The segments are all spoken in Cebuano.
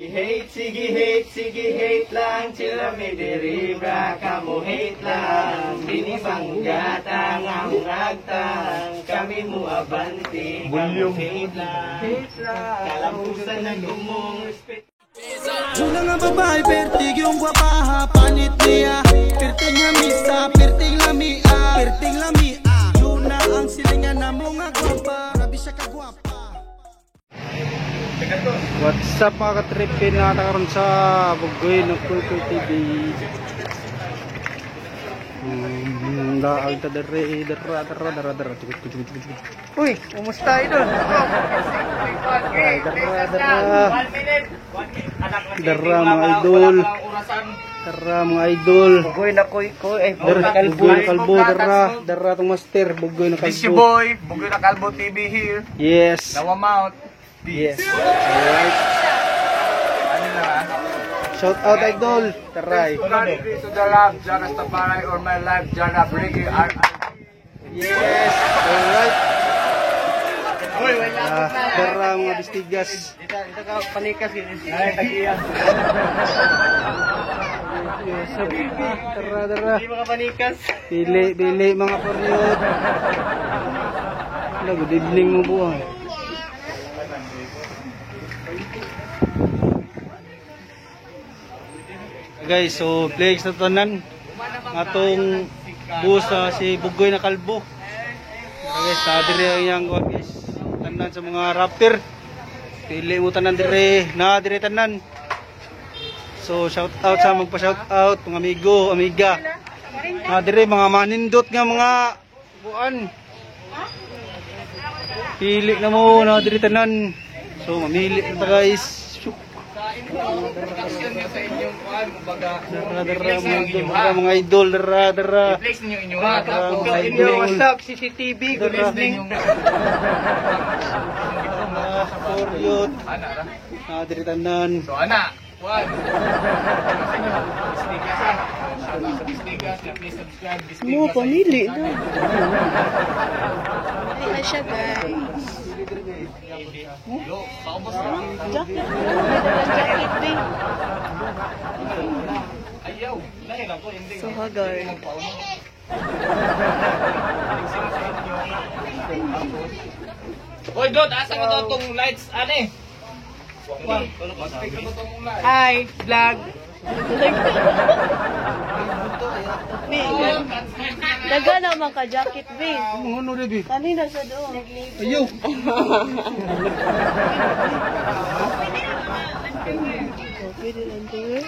Hate, sige hate, sige hate lang. Sila mi diri bra, kamo hate lang. Binibanggatang ang agtang. Kami mo abanti, kamo hate lang. Kalampusan na gumong respect. Una nga babae, pertig yung gwapaha. Panit niya, perting hamisa, perting lamia, perting lamia. Yun na ang silingan na mo nga gwapa. Grabe siya kagwapa. What's up, mga katripin? Nakatakaroon sa Bugoy ng Kuy TV. Laag ta dere, dara, dara, dara, dara, tukut, tukut, tukut, tukut. Uy, kumusta, idol? Dara, dara. Dara, mga idol. Dara, mga idol. Bugoy na kuy kuy eh. Dara, Bugoy na Kalbo, dara, dara tong master, Bugoy na This your Kalbo. boy, Bugoy na Kalbo TV here. Yes. Now I'm out. Yes. Alright. Ano na ha? Shout out, idol. Taray. To the love, Jana Staparay, or my life, Jana Briggy, R. Yes. Alright. Ah, dara mga bistigas. Dito ka panikas yun. Ay, tagiya. Yes. Tara, tara. Hindi mga panikas. Pili, pili mga poryot. Hello, good evening mo buhay. Guys, so flex na tanan atong bus na si Bugoy na Kalbo. Tara guys, sa dire ang iyang kuwan, guys. Tanan sa mga rapper. Pili mo tanan dire, na dire tanan. So shout out sa magpa-shout out mga amigo, amiga. Mga dire mga manindot nga mga buan. Pili na mo na dire tanan. So mamili na ta, guys. Shuk. Introduction niyo sa inyong kuan, kumbaga, Dara dara mga idol, dara mga idol, dara dara. I-flex ninyo inyo ha. Dara, Tapos, mga idol. What's up, CCTV? Good Dara. evening. Ah, Koryot. Ana ra. Na dire tanan. So ana, kuan. Ano sa inyo? Bistigas ha. Shout out sa Bistigas, please subscribe Bistigas. Mo, pamili na. Pamili na siya, guys. Yo, paubos ra. Jacket. May dalang jacket, babe. Ayaw, lahi lang ko hindi. So, hagar. Hoy, Dot, asa ka to tong lights ane? Mag-take na to tong lights. Hi, vlog. Ni, daga naman ka jacket, babe. Mga ano rebi? Kanina siya doon. Ayo. Oh, pwede lang doon.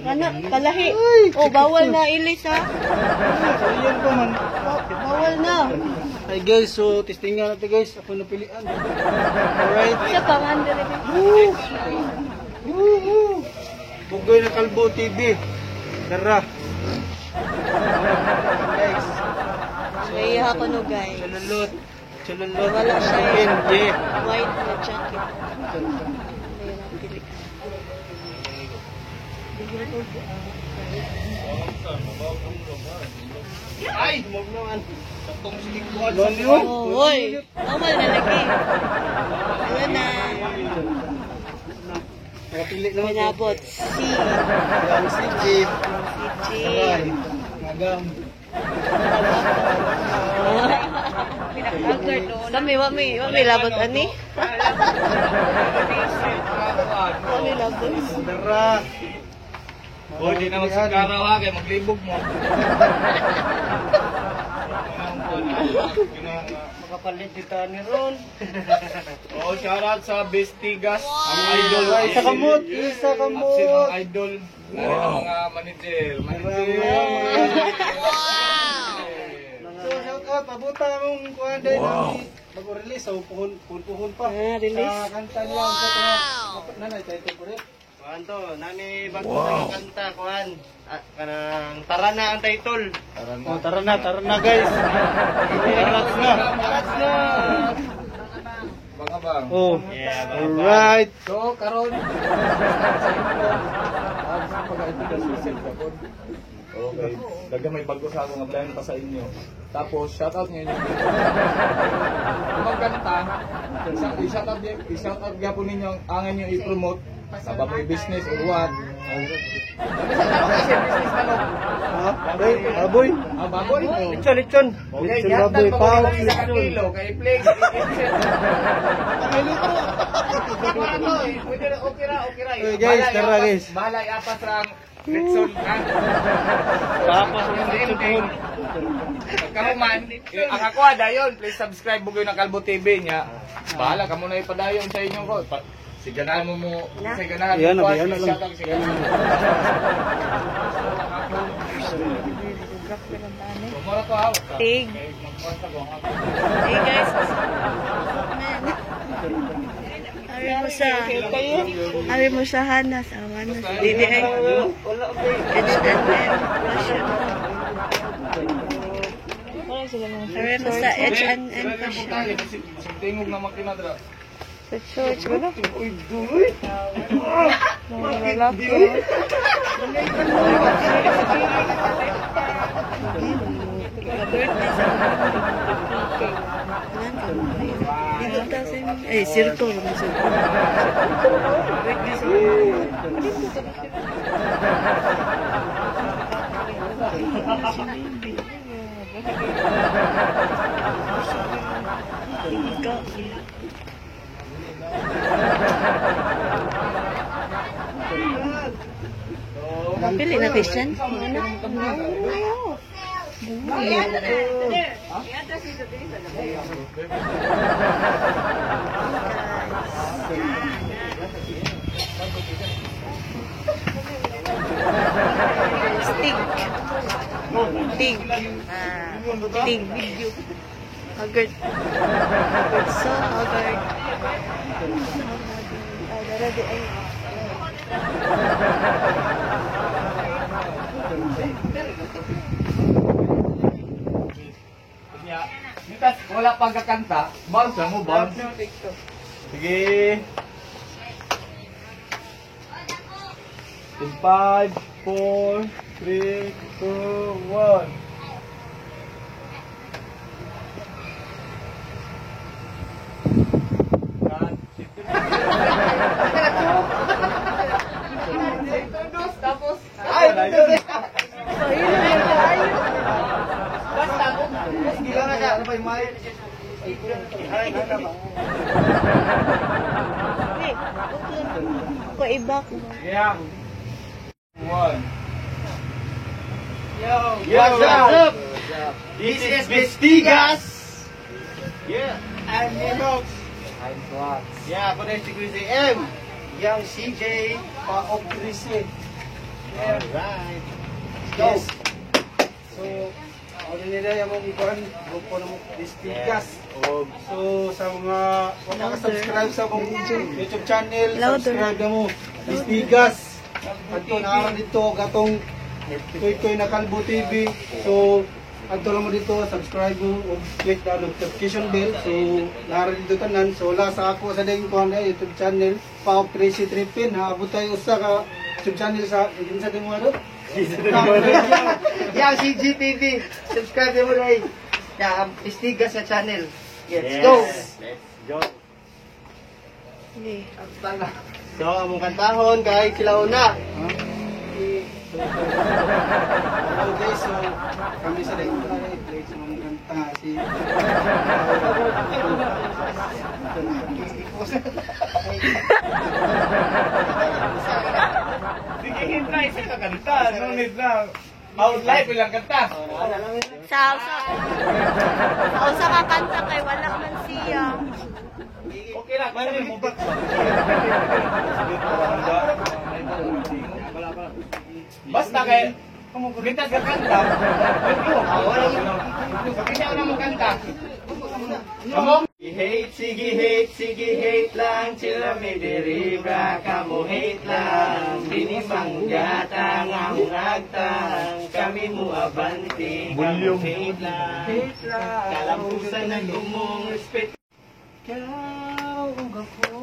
Kana, kalahi. Oh, bawal na ilis, ha. Ayan pa man. Bawal na. Hi guys, so testing nga natin, guys. Ako napilian. Alright. Siya pa nga, dire, babe. Woo! Woo! Bugoy na Kalbo TV. Tara. Guys, May ko no, guys. Chalalot. Chalalot. Wala siya eh. Yeah. White na jacket. Ayun ang pili. Ay! Tong sige kuan. Oh, hoy. Bawal na lagi. Wala na. Nakapili naman. Pinabot. C. Yang CG. C, G. Aray. Nagam. Kami, wa mi labot ani. Wa mi labot. Tara. Hoy, di na magsigaraw ha, kay maglibog mo. Makapalit dito ni Ron. Oh, shout out sa Bistigas, ang idol. Ay, isa kamot. Isa kamot. Absent ang idol. Wow. Ang mga manager. Manager. So, shout out. Pabuta mong kuhan din. Wow. Bago release, so puhon, puhon, puhon pa. Ah, release. Sa kanta niya, sa ito. Nanay, title ko rin. Kuan to, nami bago wow. Kanta kuan. Ah, kanang tara na ang title. Oh, tara na guys. Tara na. Tara na. Bang abang. Oh, Yeah, alright. So, karon. Sa pag-ito sa susil ka po. Okay. Daga may bago sa akong nga pa sa inyo. Tapos shoutout niyo yung magkanta. I-shoutout gyapon ninyo ang inyo i-promote sa baboy business or what. Kasi kasi business manok. Ha? Baboy. Ah, baboy. Lechon, lechon. Okay, Lechon baboy gihatag pa. pa ko isa ka kilo kay Flex. Ano, pwede ra, okay ra, okay ra. Okay, guys, tara, guys. Bahala iapas ra ang lechon, ha? Tapos ang lechon. Pagkahuman, ang ako dayon, please subscribe Bugoy ng Kalbo TV niya. Bahala kamo na ipadayon sa inyong ko. Si ganahan mo mo, si ganahan Ayan, mo. ayan na lang. Shoutout, si ganahan mo. Mura to, ha? Tig. Hey guys. Ari mo sa Ari mo sa Hana sa Hana sa DDI. H&M fashion. Ari mo sa H&M fashion. Tingog na makina dra. Sa church ba? Uy, duloy. Mga lalaki. Birthday sa Eh, circle naman siya. Birthday sa Si baby. Ikaw. Pili na Christian? Ano? Stig. Tig. Tig video. Haggard. Haggard. So haggard. So haggard. Ah, dara di ay. Nya, mitas wala pang kakanta, bounce lang mo, bounce. Sige. In 5, 4, 3, 2, 1. Tapos, ay, basta ako. Gila na siya. Ano ba yung mic? Ay, ano ba? Ako iba ko. Yeah. 1. Yo, what's up? This is Vestigas. Yeah. I'm Nimox. I'm Swax. Yeah, ako na si Chris M. Yang CJ. Paok Trisi. Alright. Let's go. Yes. So, ano nila yung mga ikuan, grupo ng Distigas. So, sa mga wala ka-subscribe sa akong YouTube channel, Louder. subscribe na mo. Distigas. Adto naaran dito gatong Tuy-Tuy na Kalbo TV. So, adto lang mo dito, subscribe mo o click na notification bell. So, naaran dito tanan. So, wala sa ako sa ding kuan na YouTube channel, Paok Tracy Tripin. Ha, abot tayo usa ka YouTube channel sa kinsa din mo ano? Yang CGTV. Subscribe mo na eh. Yeah, Vestigas sa channel. Let's go. Let's go. Okay. So, among kantahon kay sila una. Hello guys, so kami sa ding kuan ay play sa mga kanta si Sige, hintay sa kakanta. No need na. Out live ilang kanta. Sa sa sa usa ka kanta kay wala man siya. Okay lang. May mo back. Basta kay Mitas ka kanta. Kita na mo kanta. Kamo? Hate, sige hate, sige hate lang. Sila may deribra, kamo hate lang. Binibanggatang among agtang. Kami mo abante, kamo hate lang. Hate lang. Kalampusan na gumong respect. Ikaw ug ako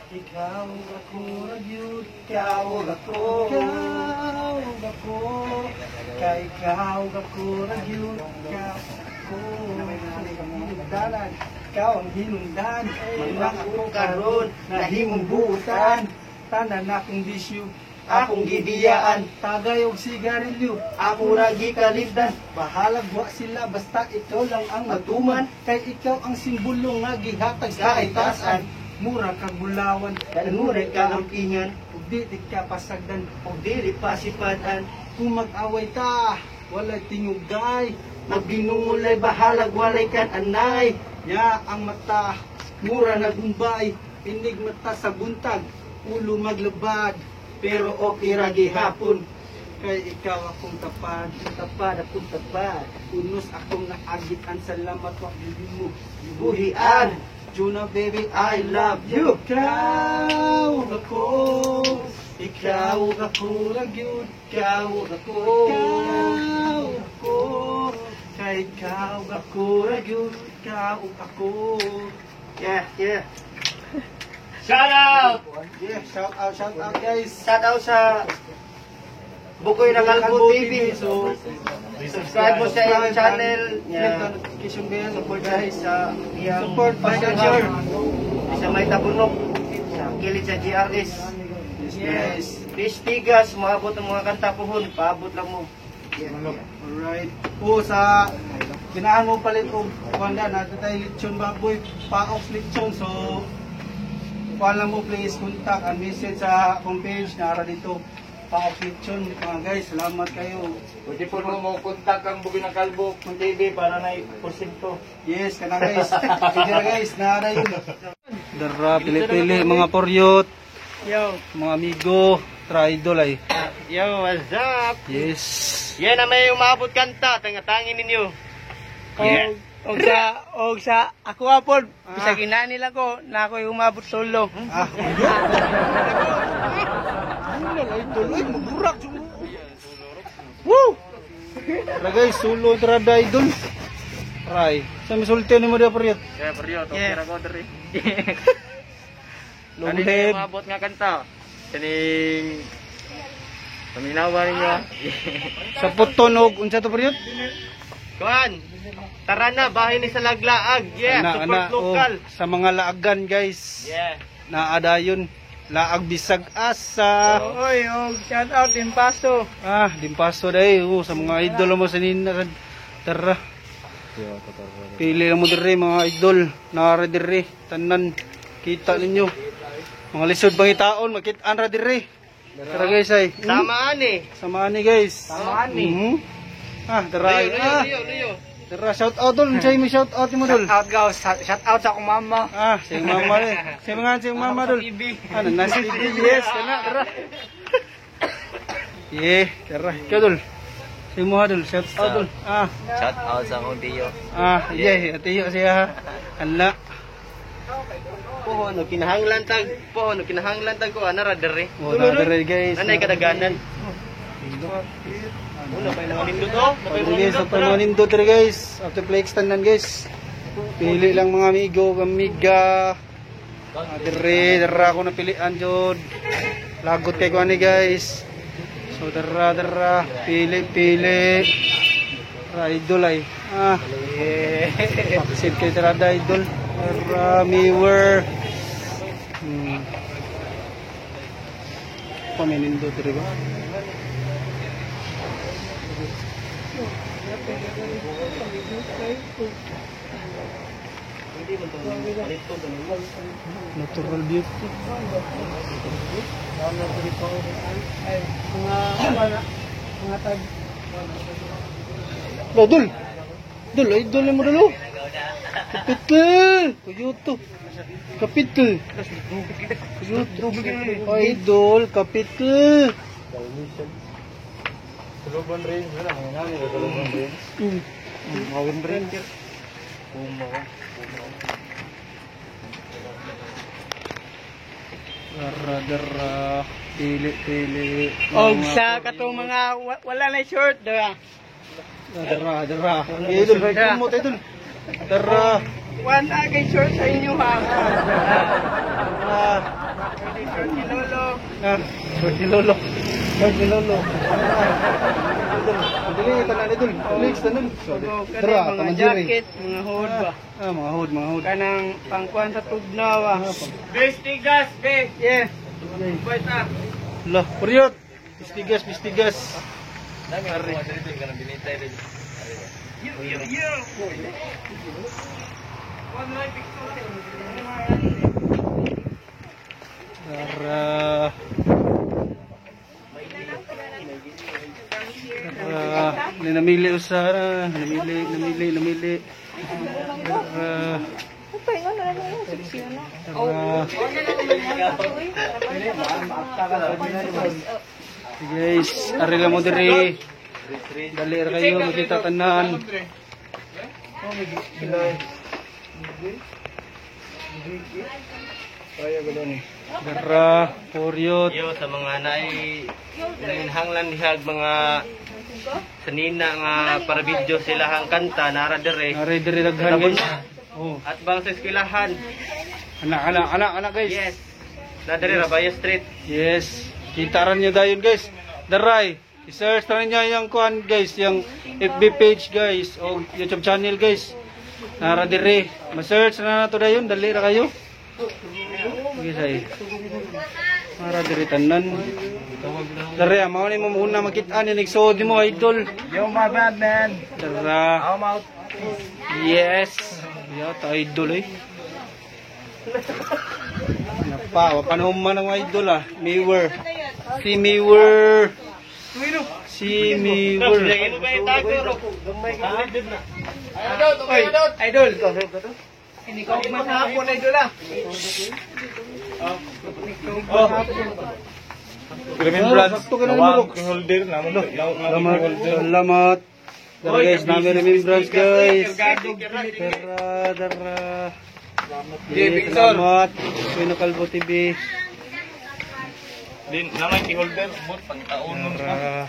Ikaw ako ra gyud, ikaw ako, ikaw ako, kay ikaw ako ra gyud, ikaw ako. Hinungdanan, ikaw ang hinungdan, mga ako karon nahimong buutan, tanan akong bisyo, akong gibiyaan, tagay og sigarilyo, ako ra gikalimtan, bahalag wa sila basta ikaw lang ang matuman, kay ikaw ang simbolo nga gihatag sa itasan. Mura kag bulawan, kanure ka ang pingan, ug di ka pasagdan, Ug dili pasipadan. Kung mag-away ta, walay tingugay, Magbinungulay bahalag walay kan anay. Nya ang mata, mura nagumbay, inig mata sa buntag, ulo maglabad, Pero okay ra gihapon. Kay ikaw akong tapad, Tapad akong tapad. Unos akong naagitan, salamat wa gyud mo Buhian. Juna baby, I love you. Ikaw ako, ikaw ako ra gyud, ikaw ako, ikaw ako, kay ikaw ako ra gyud, ikaw ako. Yeah. Shout out! Yeah, shout out guys. Shout out sa Bukoy ng Kalbo TV. So, Subscribe mo sa iyang channel. Click the Yeah. notification bell. Support guys sa iyang Support, pa-share. Sa may tabunok sa kilid sa GRS. Yes. Fish Tigas, maabot ang mga kanta puhon, paabot lang mo. Yeah. Alright. O sa ginaan mo palit og kuan na natin tayo lechon baboy, paox lechon. So kuan lang mo, please contact and message sa akong page na ara dito, paox lechon, mga guys. Salamat kayo. Pwede po mo kontak ang Bugoy ng Kalbo TV para na porsyento. Yes, kana guys. Sige na guys, naara yun. Dara pili-pili mga poryot, Yo. Mga amigo, try idol ay. Yo, what's up? Yes. Yan na may umabot kanta, tangatangin ninyo. Yeah. Og sa ako apod, bisag inani lang ko na ako'y umabot solo. Ah. Ano na idol ay maburak. Woo! Tara guys, sulo tara da idol. Try. Sa misulti ni mo dia poryot. Yeah, peryo, to Yeah. pera ko diri. Long Kani head. umabot nga kanta. Kaning paminawa ninyo. Ah. Sa puton og unsa to poryot? Kuan. Tara na, bahay ni sa Laglaag. Yeah, Ana, support ana, local. Oh, sa mga laagan guys. Yeah. Naadayon. Laag bisag asa. Oy, og shout out din paso. Ah, dimpaso dai oh, sa mga idol mo sa nina. Tara. Pili lang mo diri mga idol. Naara diri tanan kita ninyo. Mga lisod pangitaon makit-an ra diri. Tara guys ay. Samaan eh. Samaan ni guys. Samaan ni. Ah, tara. Luyo, Ah, luyo, luyo. Tara, shout out dol. Unsay may shout out mo dol? Out guys, shout out sa akong mama. Ah, sa iyong mama rin. Sa iyong mama dol. Ano, nasa TV, yes, kana, tara. Yeah, tara. Ikaw dol. Sa imo ha dol, shout out dol. Ah, Shout out sa akong tiyo. Ah, yeah, atiyo siya ha. Ala. Pohon, no kinahanglan tag, pohon, no kinahanglan tag ko ana ra diri. Oh, na dere guys. Anay kadaganan. Una pa yung mga nindot oh. Napay mga Dere guys, nindot. napay mga nindot dere guys. After play tanan guys. Pili lang mga amigo, amiga. Ah, dere, dere ako napilian jud. Lagot kay ko ani guys. So dara dara, pili pili. Tara idol ay. Ah. Paksit kay tara idol. Tara miwer. Paminindot dere ba? Natural beauty. Mga tag Lo, dul. Dul, ay dul mo dul. Oh. Kapitel. Kuyuto. Kapitel. Kuyuto. Ay dul, kapitel. Suluban range wala mga nani suluban range. Mawin range. Puma ko. Dara dara. Pili pili. Og sa katong mga wala na short dara. Dara dara. Idol, kumot idol. Dara. Wala kay short sa inyo ha. Ah, Short ni Lolo. ah, short ni Lolo. Short ni Lolo. Idol, dili tanan idol. Flex tanan. Tara, mga jacket, mga hood ba. Ah, mga hood, mga hood. Kanang pangkuan sa tugnaw ba. Bestigas, be. Yeah. Wait ah. Lah, period. Pistigas, pistigas. Dami ang kuha dito kanang binitay rin. Yo yo yo. Tara. Tara. Namili usara, namili, namili, namili. Tara. Tara. Guys, ari lang mo diri. Dali ra kayo makita tanan. Dara, Poryot. Yo sa mga naay hanglan dihag mga sanina nga para video sila hang kanta nara dire. Ari diri daghan guys. Oh, At bang sa eskwelahan. ana ana ana ana guys. Yes. Na dire Rabaya Street. Yes. Kita ran nyo dayon guys. Daray. I-search na niyo yung kuan guys, yung FB page guys o YouTube channel guys. Nara dire. Ma-search na nato dayon, dali ra kayo. Sige say. Nara dire tanan. Dare, mao ni mo muna makit-an ni nagsuod nimo idol. Yo, my bad, man. Dara. I'm out. Yes. Yata idol eh. Napa, wapanuman ang idol ah. Maywer. Si Maywer. Si Maywer. Idol. Hindi ko masahapon idol ah. Oh. Remembrance. Sakto ka na naman, Holder na mo. Salamat. Salamat. Dara guys, namin remembrance guys. Dara, dara. Yeah, salamat. Kuya Kalbo TV. Din naman ki holder but pangtaon nun. Dara.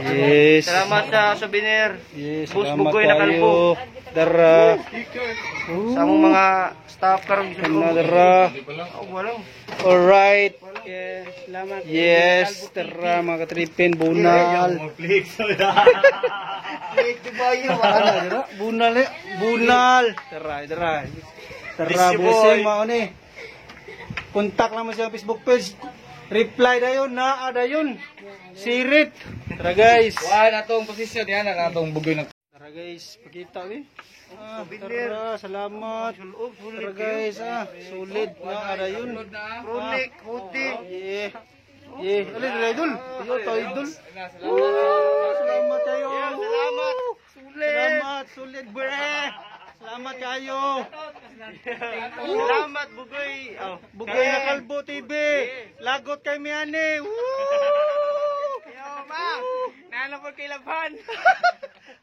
Yes. Salamat sa souvenir. Yes, Bus salamat Bugoy na kayo. Kalbo. Dara. Sa among mga staff karon Kana dara. Oh, walang. Alright. Yeah, salamat. Yes, tara mga katripin, bunal. Flex. Tara, bunal eh. Bunal. Tara, tara. Tara, busing mao ni. Kontak lang mo siya Facebook page. Reply dayon, naa dayon. Sirit. Tara guys. Wa na tong posisyon yan na atong bugoy na. Tara guys, pakita eh. Ah, tara, salamat. Tara guys, ah, solid na dayon. Chronic, hoodie. Yeah. Yeah, alin na idol. Yo, to idol. Woo! Salamat kayo. Salamat. Sulit. Salamat, sulit bre. Salamat kayo. Salamat Bugoy. Oh. Bugoy na Kalbo TV. Lagot kay Miani. Woo! Yo, ma. Nana po kay Laban.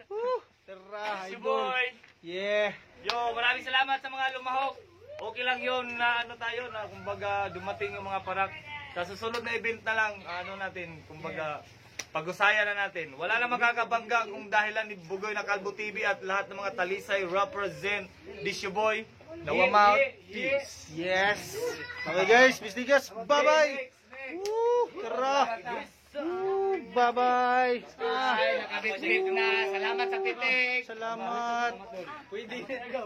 Woo! Tara, idol. Boy. Yeah. Yo, maraming salamat sa mga lumahok. Okay lang 'yon na ano tayo na kumbaga dumating yung mga parak. Sa susunod na event na lang ano natin, kumbaga pag-usayan na natin. Wala na makakabangga kung dahilan ni Bugoy na Kalbo TV at lahat ng mga Talisay represent this your boy. Nawamount. Peace. Yes. Okay guys, Mistigas. Bye-bye. Woo! Tara. Woo! Bye-bye. Ah, Nakabit na. Salamat sa pitik. salamat. Pwede na.